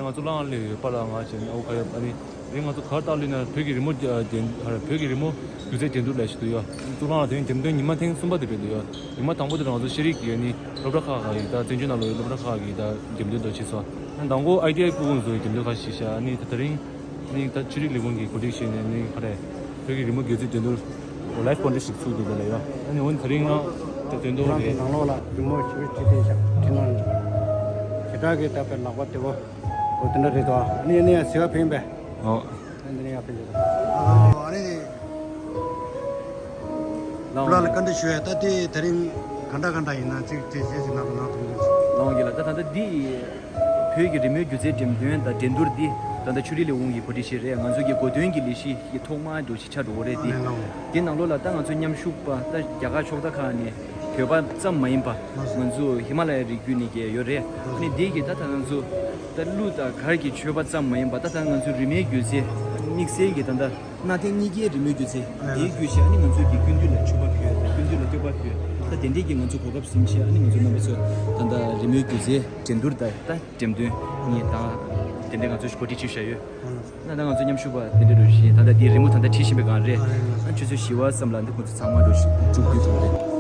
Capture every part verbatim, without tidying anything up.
ང་ཚོ་ལང་ལ་ཡོད་པ་ལ་ང་བྱས་ཨའུ་ཁ་ཡོད་ཨ་ནི། རིང་ང་ཚོ་གར་སྟག་ལུས་ན་བོད་ཀྱི་རི་མོ་རྒྱ་རྒྱན་ཧ་ར་བོད་ཀྱི་རི་མོ་སྒྱུ་རྩལ་འགྲན་བསྡུར་ལས་ཞིག་ཏུ་ཡོད། གཙུག་ལག་ལ་དེ་རིང་འགྲེམས་སྟོན་ཉི་མ་ཐེངས་གསུམ་པ་དེ་སྤེལ་དུ་ཡོད། ཉི་མ་དང་པོ་དེ་ང་ཚོ་ཤེས་རིག་གི་ནི་སློབ་གྲྭ་ཁག་ཁག་གི་ད་བཙན་བྱོལ་ནང་ལོགས་ཡོད་སློབ་གྲྭ་ཁག་གི་ད་འགྲེམས་སྟོན་དུ་ཕྱིན་སོང་། ཨ་ནི་དང་པོ་ཨའི་ཏི་ཨའི་སྐུ་ཁུང་བཟོ་བའི་འགྲེམས་སྟོན་ཁག་ཞིག་བྱས། ཨ་ནི་ད་དེ་རིང་ནི་ད་ཆོས་རིག་ལས་ཁུངས་ཀྱིས་གོ་སྒྲིག་བྱས་ནས་ནི་ཧ་ར་བོད་ཀྱི་རི་མོ་སྒྱུ་རྩལ་འགྲན་བསྡུར་ལའིབ་ཀོན་ཊེ་སི་ཊི་ཞིག་ཚུགས་འདུག་ལ་ཡོད། ཨ་ནི་འོན་ད་རིང་ང་ད་འགྲན་བསྡུར་ཁང་གི་གི་ནང་ལོགས་ལ་རི་མོ་ཞིག་བྲིས་ཏེ་བཞག་བྲིས་གནང་། བྱེ་བྲག་གི་ད་དཔེ་ལག་པ་བདེ་པོ་འོ་དེ་འདྲ་རེད་དོ། ཨ་ནི་ཨ་ནི་ཡང་ཟི་བ་ཕན་པས། ཨོ། ཨ་ནི་ཡང་ཕན་ཅིག་ཨ་ནི་ལ་ལ་བཀའ་འདྲི་ཞུ་ཡ་ད་དེ་དེ་རིང་ག་འདྲ་ག་འདྲ་ཡིན་ན་ཅིག་དེ་རྗེས་སུ་ནང་དུ་ནང་དུ་འདུག་ལོང་གི་ལ་ད་ད་ལྟ་འདི་བོད་ཀྱི་རི་མོའི་སྒྱུ་རྩལ་འགྲེམས་སྟོན་དང་འགྲན་བསྡུར་འདི་ད་ལྟ་ཆོས་རིག་ལས་ཁུངས་ཀྱིས་གོ་སྒྲིག་བྱས་རེད། ང་ཚོ་གི་གོ་སྟོན་གྱི་ལས་གཞི་ཡི་ཐོག་མ་འགྲོ་ཞིག་ཆགས་འགྲོ་གི་རེད་འདི། ཨ་ནི་ལོང་། འདི་ནང་ལོགས་ལ་ད་ང་ཚོ་མཉམ་ཞུགས་པ་ད་རྒྱ་གར་ཕྱོགས་མཐའ་ཁག་ནས་བོད་པ་ཙམ་མ་ཡིན་པ་ང་ཚོ་ཧི་མ་ལ་ཡའི་རི་རྒྱུད་ནས་ཀྱི་ཡོད་རེད། ཨ་ནི་འདི་གི་ད་ད་ང་ཚོ་ད་གླུ་དང་གར་གྱི་མཆོད་པ་ཙམ་མ་ཡིན་པ་ད་ད་ང་ཚོ་རི་མོའི་སྒྱུ་རྩལ་དམིགས་བསལ་གྱི་ད་ད་གནའ་དེང་གཉིས་ཀའི་རི་མོའི་སྒྱུ་རྩལ་དེའི་བརྒྱུད་བྱས་ཨ་ནི་ང་ཚོ་གི་སྐུ་མདུན་ལ་མཆོད་པ་ཕུལ་སྐུ་མདུན་ལ་བསྟོད་པ་ཕུལ། ད་དེ་འདྲས་ཀྱི་ང་ཚོ་གོ་སྐབས་ཟིན་བྱས་ཨ་ནི་ང་ཚོ་རྣམ་པ་ཚོ་ད་ད་རི་མོའི་སྒྱུ་རྩལ་འགྲན་བསྡུར་ད་ད་འགྲེམས་སྟོན་གཉིས་དང་དེ་འདྲས་ང་ཚོ་གོ་སྒྲིག་ཞུས་བཞག་ཡོད། ད་ད་ང་ཚོ་མཉམ་ཞུགས་པ་དེ་འདྲ་རུ་བཞིན་ད་ལྟ་འདིའི་རི་མོ་ད་ལྟ་བྲིས་བཞིན་པའི་སྒང་རེད། ཨ་ཆུ་ཚོད་བཞི་པ་ཙམ་ལ་འདི་ཁོང་ཚོ་ཚང་མ་འགྲོ་བཅུག་རྒྱུ་དེ་རེད།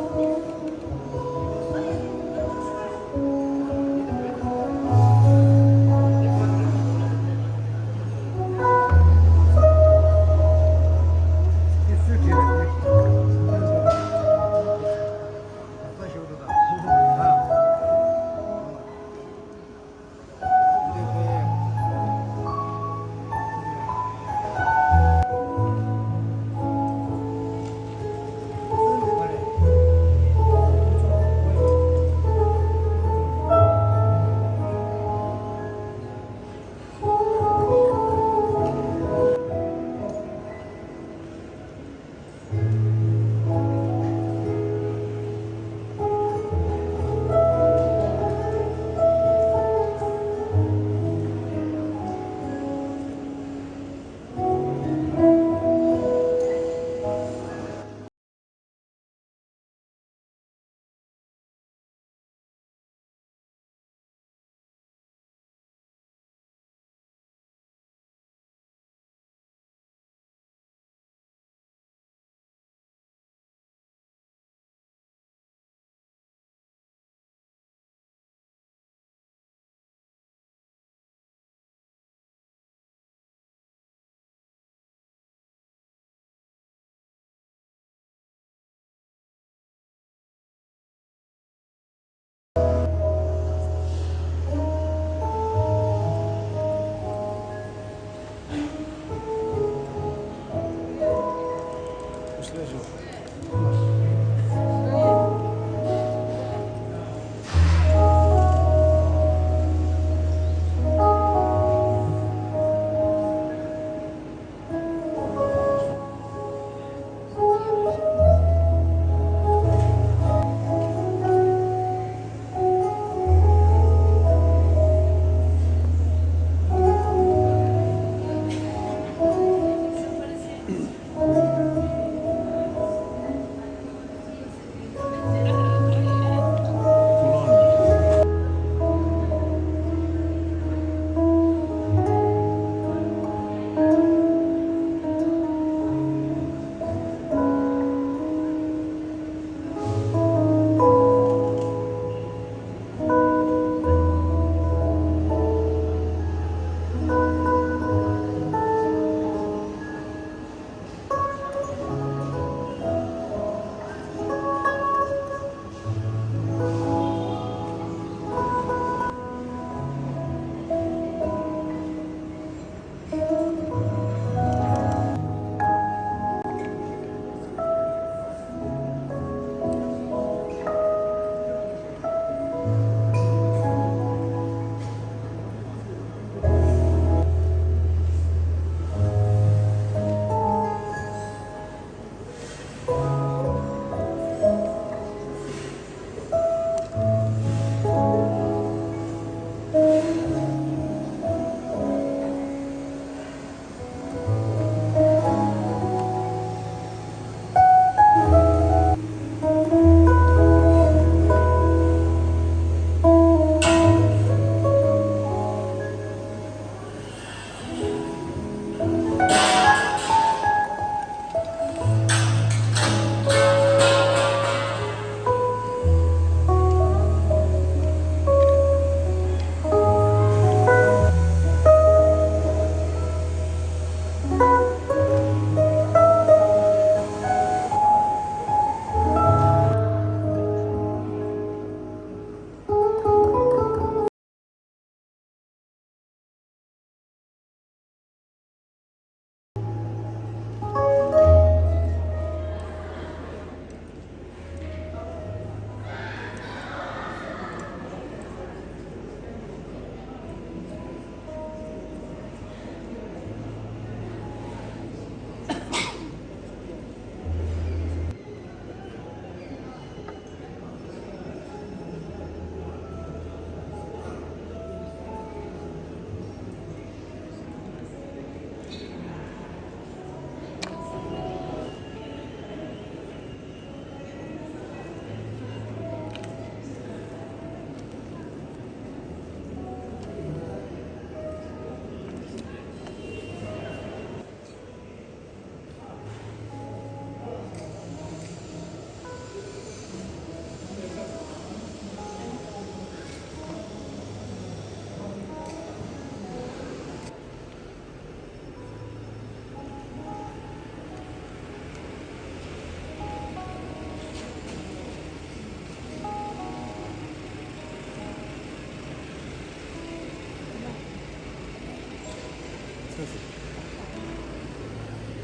ཏང་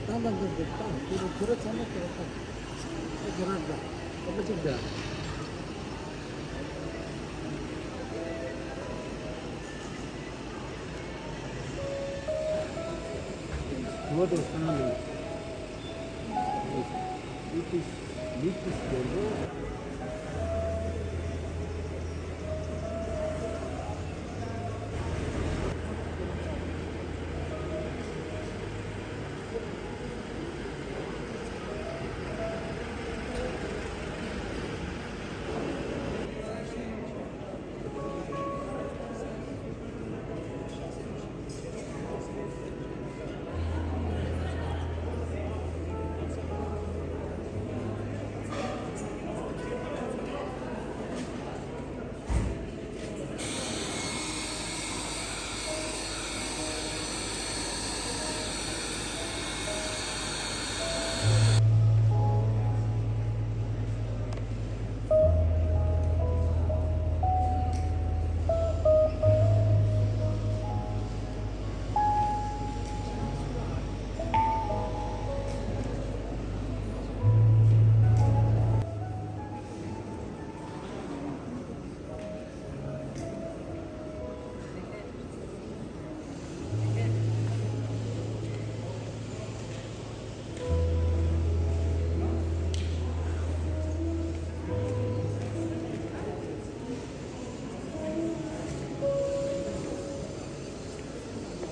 ཏང་ཏང་ཏང་ཏང་ཁྱོད་ར་ཁྱོད་ར་ཚང་མ་ཁྱོད་ར་ཏང་། ཨེ་ཁྱོད་ར་ཏང་། ཨ་མ་ཅིག་ཏང་། What is happening? It is, it is yellow.